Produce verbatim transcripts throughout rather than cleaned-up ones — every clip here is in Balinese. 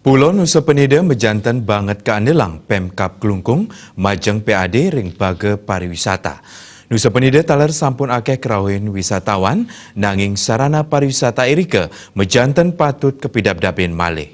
Pulo Nusa Penida majanten banget kaandelang Pemkab Klungkung majeng P A D ring baga pariwisata. Nusa Penida taler sampun akeh karauhin wisatawan, nanging sarana pariwisata irika majanten patut kapidabdabin malih.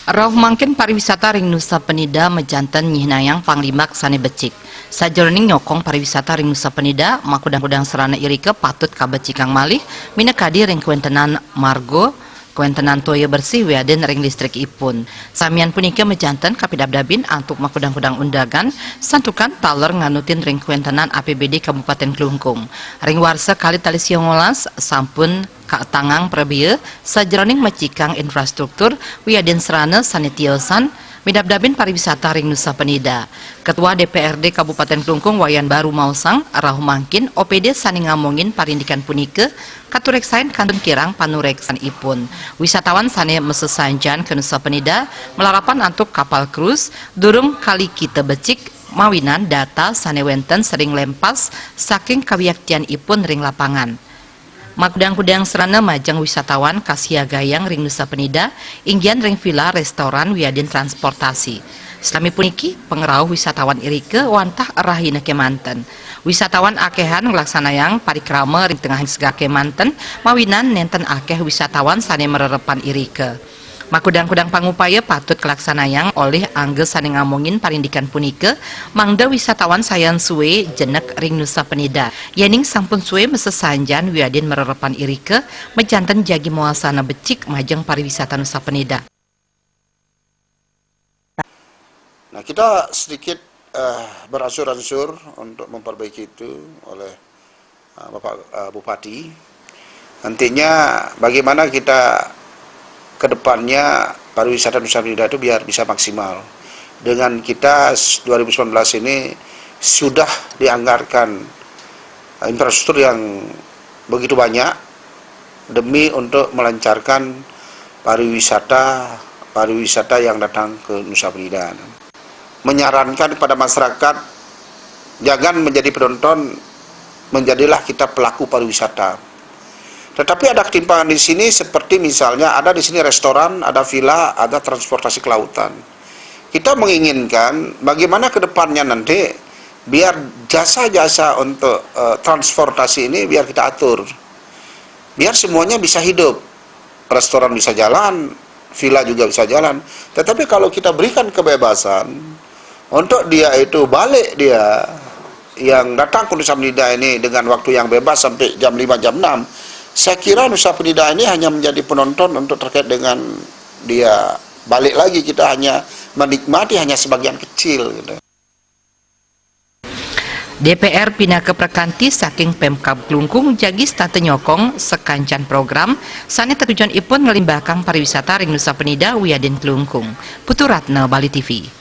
Rauh mangkin pariwisata ring Nusa Penida majanten nyihnayang panglimbak sane becik. Sajeroning nyokong pariwisata ring Nusa Penida, makudang-kudang sarana irika patut kabecikang malih, minakadi ring kawentenan marga, kawentenan toya bersih wiadin ring listrikipun. Samian punika majanten kapidabdabin antuk makudang-kudang undagan, santukan taler nganutin ring kawentenan A P B D Kabupaten Klungkung. Ring warsa kalih tali sia ngolas sampun kaetangang prabea sajeroning mecikang infrastruktur wiadin sarana sane tiosan midabdabin pariwisata ring Nusa Penida. Ketua D P R D Kabupaten Klungkung Wayan Baru maosang, rauh mangkin O P D sane ngamongin parindikan punika katureksain kantun kirang panureksanipun. Wisatawan sane masesanjan ka Nusa Penida malarapan antuk kapal cruise durung kalikita becik mawinan data sane wenten sering lempas saking kawiaktianipun ring lapangan. Makudang-kudang sarana majeng wisatawan kasiagayang ring Nusa Penida, inggian ring vila, restoran, wiadin transportasi. Sami puniki, pangrauh wisatawan irika wantah rahina kemanten. Wisatawan akehan nglaksanayang parikrama ring tengahing segara kemanten, mawinan nenten akeh wisatawan sane marerepan irika. Makudang-kudang pangupaya patut kalaksanayang olih angga sane ngamongin parindikan punika, mangda wisatawan sayan suwe jenek ring Nusa Penida. Yening sampun suwe masesanjan wiadin marerepan irika, majanten jagi mawasana becik majeng pariwisata Nusa Penida. Nah, kita sedikit, eh, beransur-ansur untuk memperbaiki itu oleh, eh, Bapak, eh, Bupati. Nantinya bagaimana kita ke depannya pariwisata Nusa Penida itu biar bisa maksimal. Dengan kita s-, dua ribu sembilan belas ini sudah dianggarkan, eh, infrastruktur yang begitu banyak demi untuk melancarkan pariwisata, pariwisata yang datang ke Nusa Penida. Menyarankan kepada masyarakat, jangan menjadi penonton, menjadilah kita pelaku pariwisata. Tetapi ada ketimpangan di sini, seperti misalnya ada di sini restoran, ada villa, ada transportasi kelautan. Kita menginginkan bagaimana ke depannya nanti biar jasa-jasa untuk, eh, transportasi ini biar kita atur. Biar semuanya bisa hidup. Restoran bisa jalan, villa juga bisa jalan. Tetapi kalau kita berikan kebebasan untuk dia itu balik, dia yang datang ke Nusa Penida ini dengan waktu yang bebas sampai jam lima, jam enam, saya kira Nusa Penida ini hanya menjadi penonton untuk terkait dengan dia balik lagi, kita hanya menikmati hanya sebagian kecil gitu. D P R pinaka prakanti saking Pemkab Klungkung jagi setata nyokong sakancan program sane tetujonipun nglimbakang pariwisata ring Nusa Penida wiadin Klungkung. Putu Ratna, Bali T V.